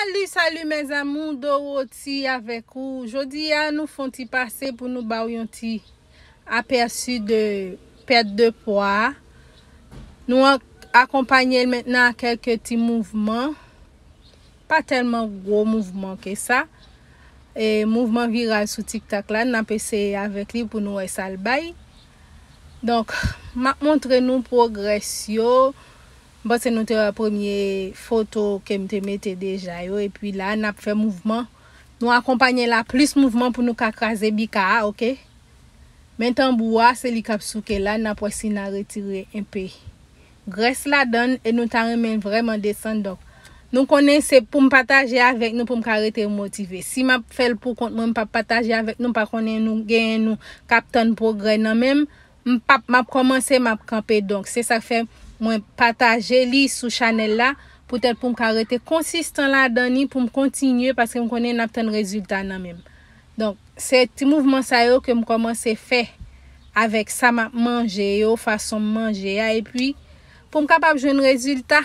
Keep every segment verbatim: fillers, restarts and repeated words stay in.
Salut, salut mes amours, Dorothy avèk ou. Jodi a nou fè yon ti pase pou nou ba w yon ti apèsi de pèt de pwa. Nou an- akonpanye l mentnan a kèlke ti mouvman. Pa tèlman gwo mouvman ke sa. E mouvman viral sou TikTok la, n ap eseye avèk li pou nou wè sa l bay. Donk, m ap montre nou pwogrès yo. M panse nou te wè premye foto ke m te mete deja yo. Epi la, n ap fè mouvman. Nou akonpanye la plis mouvman pou nou ka kraze bika a, oke? Men tanbou a, se li k ap souke la, n ap wè si n a retire enpe grès ladan l e nou ta renmen l vrèman desann. Donk, nou konnen se pou m pataje avèk nou pou m ka rete motive. Si m ap fè l pou kont mwen, m p ap pataje avèk nou, m pa konnen nou genyen nou k ap tann pwogrè nan men m, m p ap, m ap kòmanse, m ap kanpe. Donk, se sa k fè mwen pataje li sou chanèl la, poutèt pou m ka rete konsistan ladan li, pou m kontinye, paske m konnen n ap tann rezilta nan men m. Donk, se ti mouvman sa yo ke m kòmanse fè avèk sa m ap manje yo, fason m manje a, epi pou m kapab jwenn rezilta.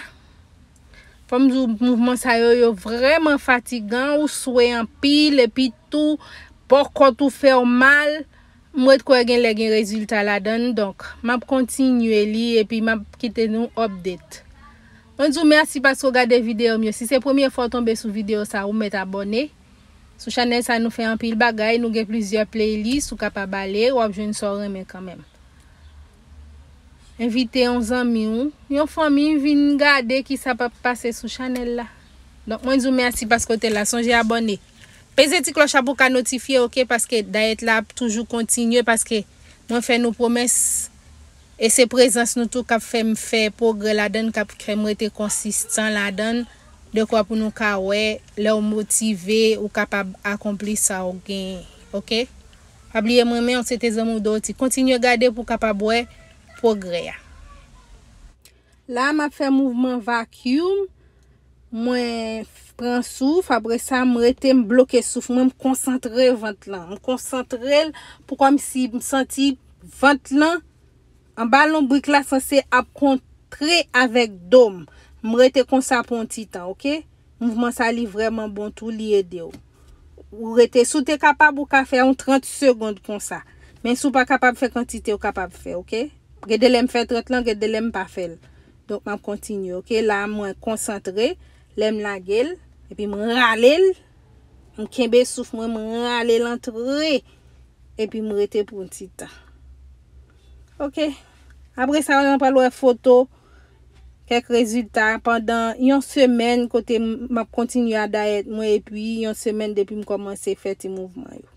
Fò m di w, mouvman sa yo, yo vrèman fatigan, ou swe anpil, epi tou, bò kòt ou fè w mal. M ret kwè gen lè gen rezilta ladan l, donk, m ap kontinye li, epi m ap kite nou update. Mwen di w mèsi paske w gade videyo m yo. Si se premye fwa w tonbe sou videyo sa, ou mèt abòne. Sou chanèl sa, nou fè anpil bagay, nou gen plizyè playlist, ou kapab ale, w ap jwenn sa w renmen kanmenm. Envite yon zanmi w, yon fanmi, vin gade kisa p ap pase sou chanèl la. Donk, mwen di w mèsi paske w te la. Sonje abòne. Peze ti klòch la pou w ka notifye, oke? Paske dayèt la ap toujou kontinye, paske mwen fè nou pwomès. E se prezans nou tou k ap fè m fè pwogrè ladan l, k ap fè m rete konsistan ladan l, dekwa pou nou ka wè, lè w motive, ou kapab akonpli sa w genyen, oke? Pa bliye m renmen w, se te zanmi w Dorothy. Kontinye gade pou w kapab wè pwogrè a. La, m ap fè mouvman vacuum. Mwen f- pran souf, apre sa, m rete, m bloke souf mwen, m konsantre vant lan. M konsantre l pou kòmsi m santi vant lan, anba lonbrik la sanse ap kontre avèk do m. M rete konsa pou yon ti tan, oke? Mouvman sa, li vrèman bon tou, li ede w. Ou rete, si w te kapab, ou ka fè yon trant segonn konsa. Men si w pa kapab fè kantite, ou kapab fè, oke? Gen de lè m fè trant lan, gen de lè m pa fè l. Donk, m ap kontinye, oke? La, mwen konsantre, lè m lage l, epi m rale l, m kenbe souf mwen, m rale l antre, epi m rete pou yon ti tan. Oke? Apre sa, nou pral wè foto, kèk rezilta pandan yon semèn kote m ap kontinye a dayèt mwen, epi yon semèn depi m kòmanse fè ti mouvman yo.